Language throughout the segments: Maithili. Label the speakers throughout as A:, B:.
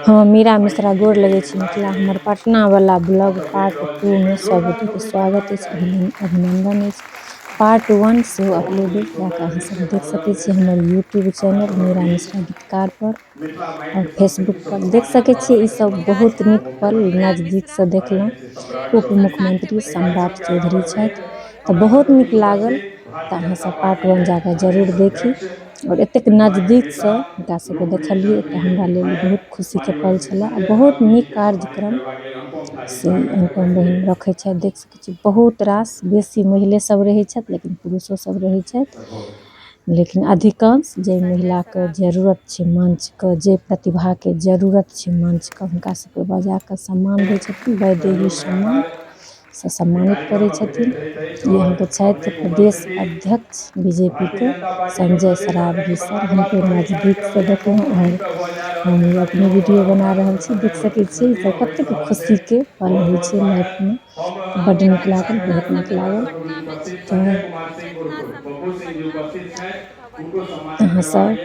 A: हँ मीरा मिश्रा गोर लगै छी। मिथिला हमर पटना वाला ब्लॉग पार्ट 2 मे सब गोटेके स्वागत अछि, अभिनंदन अछि। पार्ट 1 सेहो अपलोड अछि, जाकऽ अहाँ सब देख सकै छी हमर यूट्यूब चैनल मीरा मिश्रा गीतकार पर आओर फेसबुक पर देख सकै छियै। ई सब बहुत नीक पल नजदीकसँ देखलहुँ। उप मुख्यमंत्री सम्राट चौधरी छथि तऽ बहुत नीक लागल। तऽ अहाँ सब पार्ट 1 जाकऽ जरूर देखी। आओर एतेक नजदीकसँ हुनका सबके देखलियै तऽ हमरा लेल ई बहुत खुशीके पल छलै। आ बहुत नीक कार्यक्रम से अनुपम बहिन रखै छथि। देख सकै छी बहुत रास बेसी महिले सब रहै छथि, लेकिन पुरुषो सब रहै छथि, लेकिन अधिकांश जे महिलाके जरूरत छै मंचके, जे प्रतिभाके जरूरत छै मंचके, हुनका सबके बजा कऽ सम्मान दै छथिन। वैदेही सम्मान से सम्मानित करै छथिन। ई अहाँके छथि प्रदेश अध्यक्ष बीजेपी के संजय सरावगी सर। हुनको नजदीकसँ देखलहुँ आओर हम अपने वीडियो बना रहल छी। देख सकै छियै ई सब कतेक खुशीके पल होइ छै लाइफमे। बड्ड नीक लागल, बहुत नीक लागल। तऽ अहाँ सब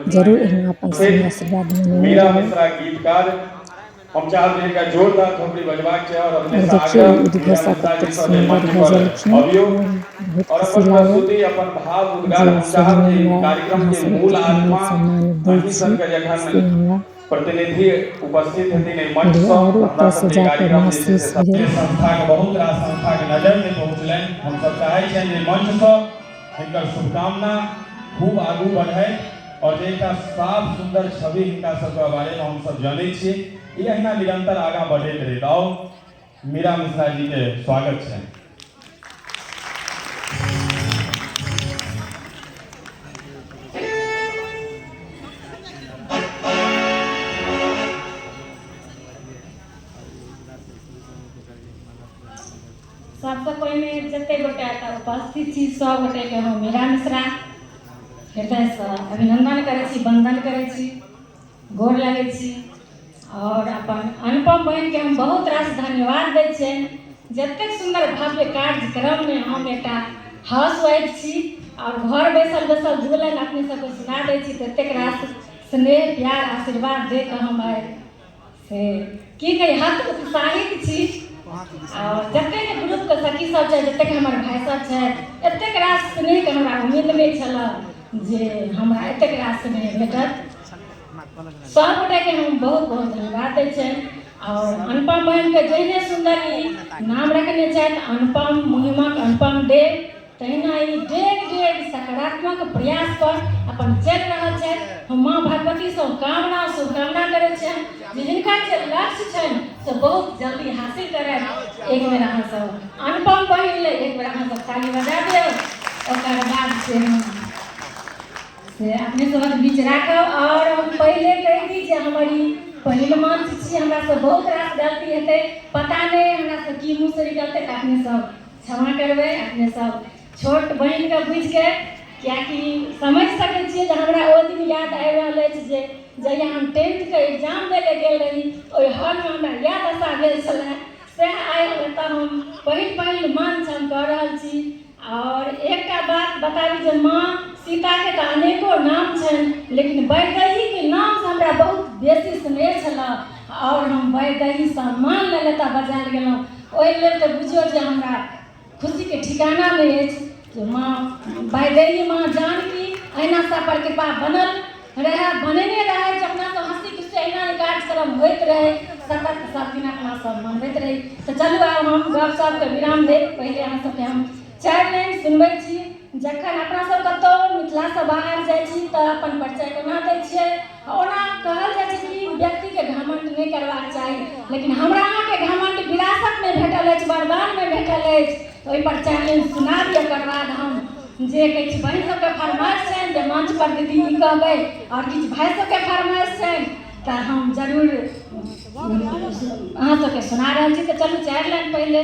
A: जरूर एहिना अपन स्नेह आशीर्वाद बनेने रहब। आओर देखियौ ई उद्घोषक कतेक सुन्दर बजलखिन आओर बहुत खुशी लागल जे सहीमे हमरा अहाँ सब एतेक मान सम्मान दै छी, से हमरा भेल। आओर ओतऽसँ जाकऽ महसूस भेल।
B: हिनकर शुभकामना खूब आगू बढ़थि आओर जे एकटा साफ सुन्दर छवि हिनका सबके बारेमे हमसब जनै छियै, ई अहिना निरन्तर आगाँ बढ़ैत रहैत। आउ, मीरा मिश्रा जीके स्वागत छनि।
C: सबसँ पहिने जतेक गोटे एतऽ उपस्थित छी सब गोटेके हम मीरा मिश्रा हृदयसँ अभिनन्दन करै छी, वन्दन करै छी, गोर लगै छी। आओर अपन अनुपम बहिनके हम बहुत रास धन्यवाद दै छियनि। जतेक सुन्दर भव्य कार्यक्रममे हम एकटा हाउस वाइफ छी आओर घर बैसल बैसल दू लाइन अपने सबके सुना दै छी, ततेक रास स्नेह प्यार आशीर्वाद दे कऽ हम आइ से की कही हत उत्साहित छी। आओर जतेक ग्रुपके सखी सब छै, जतेक हमर भाय सब छथि, एतेक रास स्नेहके हमरा उम्मीद नहि छल जे हमरा एतेक रास स्नेह भेटत। सब गोटेके हम बहुत बहुत धन्यवाद दै छियनि। आओर अनुपम बहिनके जेहने सुन्दर ई नाम रखने छथि अनुपम मुहिमक अनुपम देव, तहिना ई डेग डेग सकारात्मक प्रयास पर अपन चलि रहल छथि। हम माँ भगवतीसँ कामना शुभकामना करै छियनि जे हिनका जे लक्ष्य छनि से बहुत जल्दी हासिल करथि। एक बेर अहाँ सब अनुपम बहिन ले एक बेर अहाँ सब ताली बजा दियौ, ओकर बाद से हम से अपने सबक बीच राखब। आओर हम पहिले कहि दी जे हमर ई पहिल मंच छी, हमरासँ बहुत रास गलती हेतै, पता नहि हमरासँ की मुँहसँ निकलतै, तऽ अपने सब क्षमा करबै। अपने सब छोट बहिनके बुझिके, किएकि समझि सकै छियै जे हमरा ओ दिन याद आबि रहल अछि जे जहिया हम टेंथके एग्जाम दै लए गेल रही, ओहि हॉलमे हमरा इएह दशा भेल छलै, सएह आइ हम एतऽ हम पहिल पहिल मंच हम कऽ रहल छी। आओर एकटा बात बताबी जे माँ सीताके तऽ अनेको नाम छनि, लेकिन वैदेहीके नामसँ हमरा बहुत बेसी स्नेह छलए आओर हम वैदेही सम्मान लेल एतऽ बजायल गेलहुँ। ओहि लेल तऽ बुझियौ जे हमरा खुशीके ठिकाना नहि अछि जे माँ वैदेही माँ जानकी अहिना सब पर कृपा बनल रहए, बनेने रहै, जे अपना सब हँसी खुशी अहिना ई कार्यक्रम होइत रहै, सतत सब दिन अपना सब मनबैत रही। तऽ चलू आब हम गप सपके विराम देब। पहिले अहाँ सबके हम 4 लाइन सुनबै छी। जखन अपना सब कतहु मिथिलासँ बाहर जाइ छी तऽ अपन परिचय कोना दै छियै? ओना कहल जाइ छै कि व्यक्तिके घमण्ड नहि करबाक चाही, लेकिन हमरा अहाँके घमण्ड विरासतमे भेटल अछि, वरदानमे भेटल अछि। तऽ ओहिपर 4 लाइन सुना दिअ, ओकर बाद हम जे किछु बहिन सबके फरमाइश छनि जे मंच पर दीदी ई कहबै, आओर किछु भाइ सबके फरमाइश छनि, तऽ हम जरूर अहाँ सबके सुना रहल छी। तऽ चलू 4 लाइन पहिले।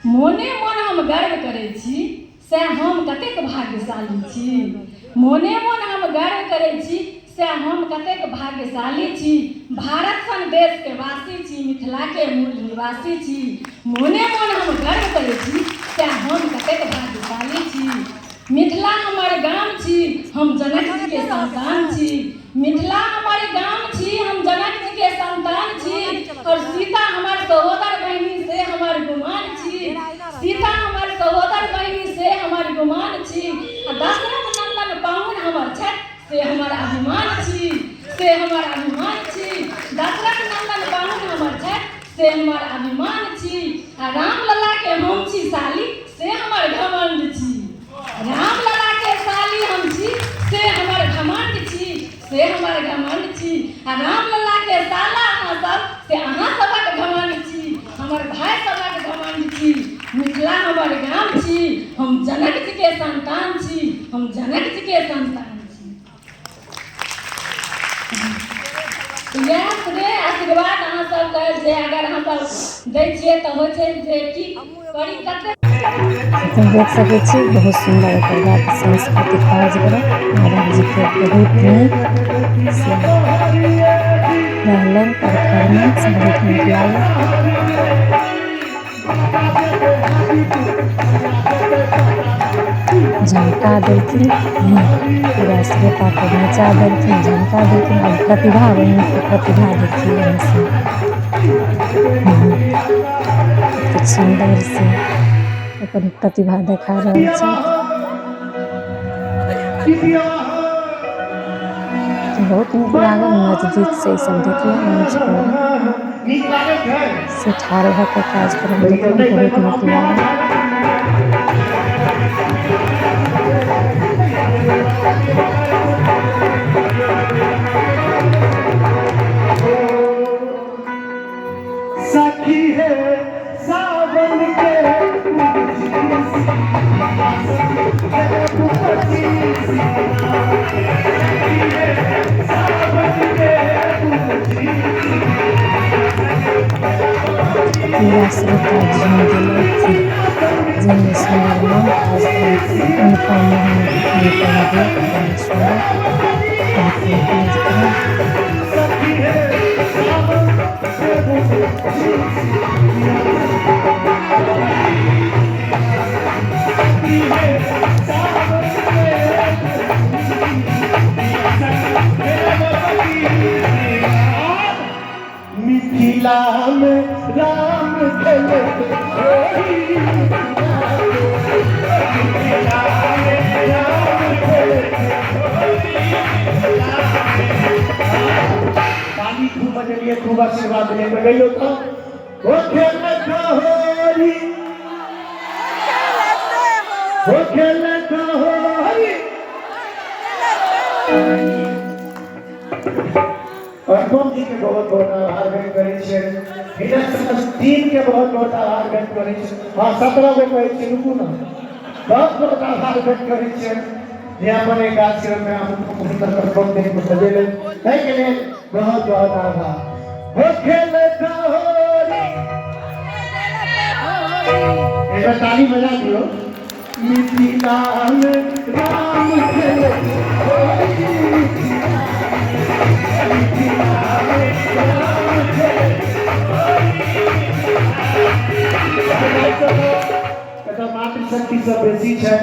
C: मोने मोन हम गर्व करै छी से हम कतेक भाग्यशाली छी, मोने मोन हम गर्व करै छी से हम कतेक भाग्यशाली छी, भारत सन देशके वासी छी, मिथिलाके मूल निवासी छी, मोने मोन हम गर्व करै छी से हम कतेक भाग्यशाली छी। मिथिला हमर गाम छी, हम जनक जीके संतान छी, मिथिला हमर गाम से हमर अभिमान छी। दशरथ नंदन पाहुन हमर छथि से हमर अभिमान छी। आ रामलला के हम छी साली से हमर घमंड छी। रामलला के साली हम छी से हमर घमंड छी, से हमर घमंड छी। आ रामलला के साला अहाँ सब से अहाँ सबक घमंड छी, हमर भाई सबक घमंड छी। मिथिला हमर गाम छी, हम जनक जी के संतान छी, हम जनक जी के संतान छी। इएह स्नेह आशीर्वाद अहाँ सबके जे अगर अहाँ सब दै छियै तऽ होइ छै जे की करी कते।
A: देख सकै छी बहुत सुन्दर ओकर बाद सांस्कृतिक कार्यक्रम महाराज जी के बहुत नीक से रहलनि परफॉर्मेंस, बहुत नीक लागल। झमका देलखिन, पूरा श्रोताके नचा देलखिन, झमका देलखिन। आओर प्रतिभा बहिनके प्रतिभा देखियौ अहाँ सब, कतेक सुन्दर से अपन प्रतिभा देखा रहल छथि। बहुत नीक लागल नजदीक से ई सब देखलहुँ। मंच पर से ठाढ़ भऽ कऽ कार्यक्रम देखलहुँ, बहुत नीक लागल।
D: सखी है सावन के
A: पूरा श्रोता झूम गेलथि। जाहिमे सुन्दर मन अनुपम मोहन अनुपम गीत, बहुत सुन्दर, बहुत नीक कार्यक्रम।
D: मिथिला में राम खेलत होरी, मिथिला में राम खेलत होरी। ताली खूब बजलिए, खूब आशीर्वाद दिलियै। गइयो तो ओ खेलत होरी, ओ खेलत होरी। अनुपम जी के बहुत बहुत आभार व्यक्त करै छियनि, हिनक समस्त टीम के बहुत बहुत आभार व्यक्त करै छी। हाँ, 17 गो कहै छी, रुकू ना। बहुत बहुत आभार व्यक्त करै छियनि जे अपन एक कार्यक्रम में अनुपम अनुपम दिन को सजेलनि, ताहिके लेल बहुत बहुत आभार। हो खेलत होरी, एक बार ताली बजा दियो। मिथिला में राम खेलत होरी, मिथिला में राम खेलत होरी। मातृशक्ति सब बेसी छै।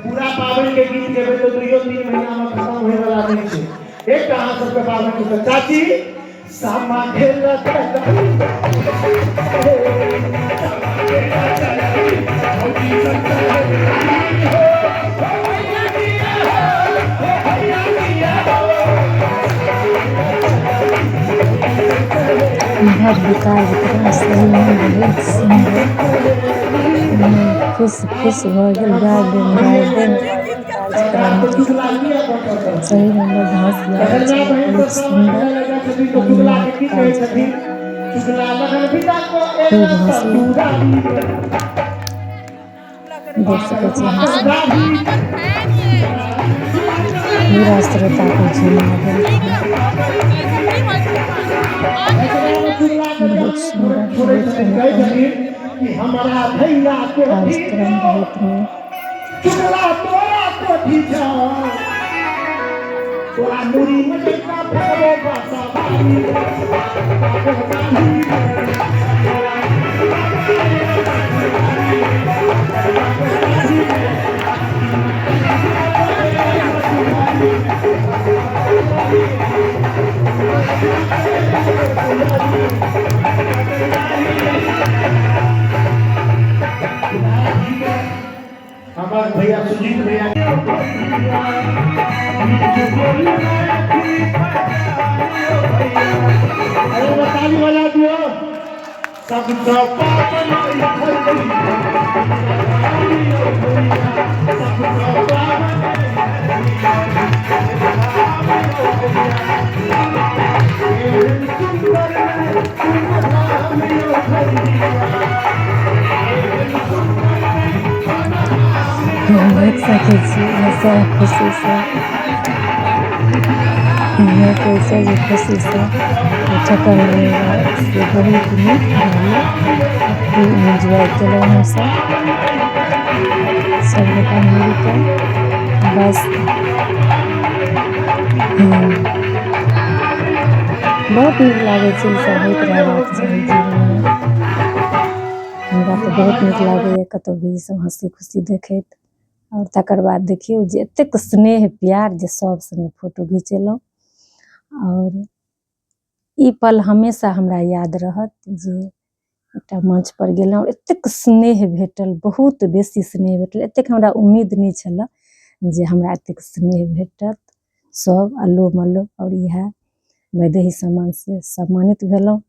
D: पूरा पाबनि के गीत गेबै तऽ 2-3 महीना में खत्म होय वाला नहीं छै। एकटा अहाँ सबके पाबनि के चाची सामा खेलत
A: भव्य कार्यक्रम सहीमे बहुत सुन्दर, मन खुश खुश भऽ गेल। गाबि गाबि कार्यक्रम सहीमे बड हँस लागल छल, बहुत सुन्दर मनमोहक कार्यक्रम, खूब हँसलहुँ। देख सकै छी अहाँ सब, पूरा श्रोताके झुमा देलखिन। बहुत सुन्दर, बहुत अनुपम
D: हमरा भैया
A: कार्यक्रम, बहुत नीक।
D: चुगला तोरा कोठी छौ, तोरा मुड़ी में जैका फकरो बासा बारी। हमार भैया सुजीत भैया। एक ताली बजा दियो। सबसँ पावन सबसँ पावन
A: देख सकै छी सब खुशीसँ कहै छै जे खुशीसँ ठेकन से बहुत नीक रहलै। खूब एन्जॉय केलहुँ हमसब सब गोटा मिलके। बस बहुत नीक लागै छै ईसब होइत रहबाक चाही जीवनमे। हमरा तऽ बहुत नीक लागैए कतहु भी ईसब हँसी खुशी देखैत। आओर तकर बाद देखियौ जे एतेक स्नेह प्यार जे सब सङ्गे फोटो घिचेलहुँ। आओर ई पल हमेशा हमरा याद रहत जे एकटा मंच पर गेलहुँ, एतेक स्नेह भेटल, बहुत बेसी स्नेह भेटल। एतेक हमरा उम्मीद नहि छलए जे हमरा एतेक स्नेह भेटत। सब अल्लो मल्लो आओर इएह वैदेही सम्मान से सम्मानित भेलहुँ।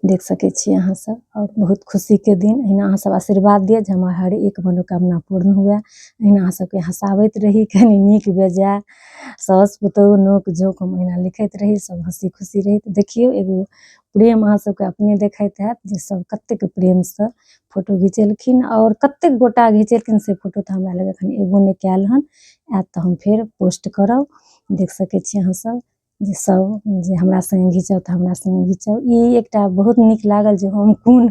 A: देख सकै छी अहाँ सब। आओर बहुत खुशीके दिन, अहिना अहाँ सब आशीर्वाद दिअ जे हमर हर एक मनोकामना पूर्ण हुए। अहिना अहाँ सबके हँसाबैत रही, कनि नीक बेजाय साउस पुतोहु नोक झोंक हम अहिना लिखैत रही, सब हँसी खुशी रही। तऽ देखियौ एगो प्रेम अहाँ सबके अपने देखैत हैत जे सब कतेक प्रेमसँ फोटो घिचेलखिन आओर कतेक गोटा घिचेलखिन से फोटो तऽ हमरा लग एखन एबो नहि कयल हन। आयत तऽ हम फेर पोस्ट करब। देख सकै छी अहाँ सब जे सब जे हमरा सङ्गे घिचाउ तऽ हमरा सङ्गे घिचाउ। ई एकटा बहुत नीक लागल जे हम कोन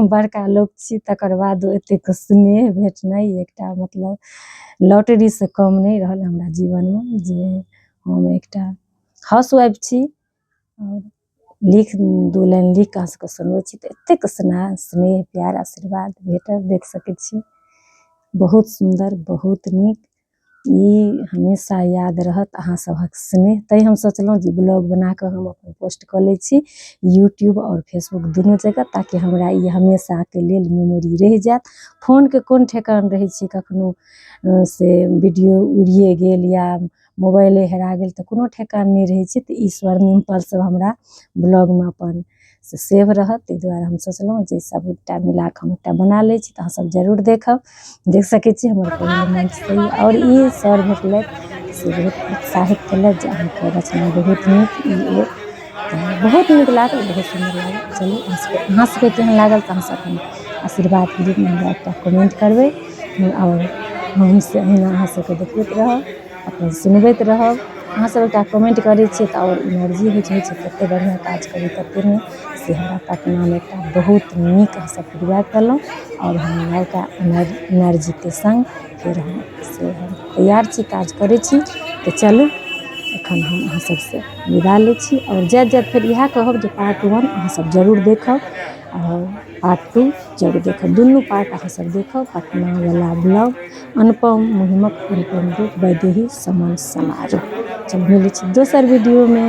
A: बड़का लोक छी, तकर बादो एतेक स्नेह भेटनाइ एकटा मतलब लॉटरीसँ कम नहि रहल हमरा जीवनमे जे हम एकटा हाउस वाइफ छी आओर लिख दू लाइन लिख कऽ अहाँ सबके सुनबै छी तऽ एतेक स्नेह स्नेह प्यार आशीर्वाद भेटल। देख सकै छी बहुत सुन्दर बहुत नीक। ई हमेशा याद रहत अहाँ सभक स्नेह। तैँ हम सोचलहुँ जे ब्लॉग बना कऽ हम अपन पोस्ट कऽ लै छी यूट्यूब आओर फेसबुक दुनू जगह, ताकि हमरा ई हमेशाके लेल मेमोरी रहि जायत। फोनके कोन ठेकान रहै छै, कखनो से वीडियो उड़िए गेल या मोबाइले हेरा गेल तऽ कोनो ठेकान नहि रहै छै। तऽ ई स्वर्णिम पल सब हमरा ब्लॉगमे अपन से सेव रहत। ताहि दुआरे हम सोचलहुँ जे सबटा मिला कऽ हम एकटा बना लै छी तऽ अहाँ सब जरूर देखब। देख सकै छी हमर पहिल मंच सही। आओर ई सर भेटलथि से बहुत प्रोत्साहित केलथि जे अहाँके रचना बहुत नीक, ई ओ तऽ बहुत नीक लागल, बहुत सुन्दर लागल। चलू अहाँ सबके केहन लागल तऽ अहाँ सब अपन आशीर्वादके रूपमे हमरा एकटा कमेंट करबै आओर हम से अहिना अहाँ सबके देखबैत रहब, अपन सुनबैत रहब। अहाँ सब एकटा कमेंट करै छियै तऽ आओर एनर्जी होइ छै, कते बढ़िआँ काज करी कते नहि। से हमरा पटनामे एकटा बहुत नीक अहाँ सब फीडबैक देलहुँ आओर हम नवका एनर्जीके संग फेर हम से हम तैयार छी, काज करै छी। तऽ चलू एखन हम अहाँ सबसँ विदा लै छी आओर जाइत जाइत फेर इएह कहब जे पार्ट वन अहाँ सब जरूर देखब आओर पार्ट टू जरूर देखब। दुनू पार्ट अहाँ सब देखब। पटनावला ब्लॉग अनुपम मुहिमक अनुपम रूप वैदेही समन समारोह। चलू मिलै छी दोसर वीडियोमे।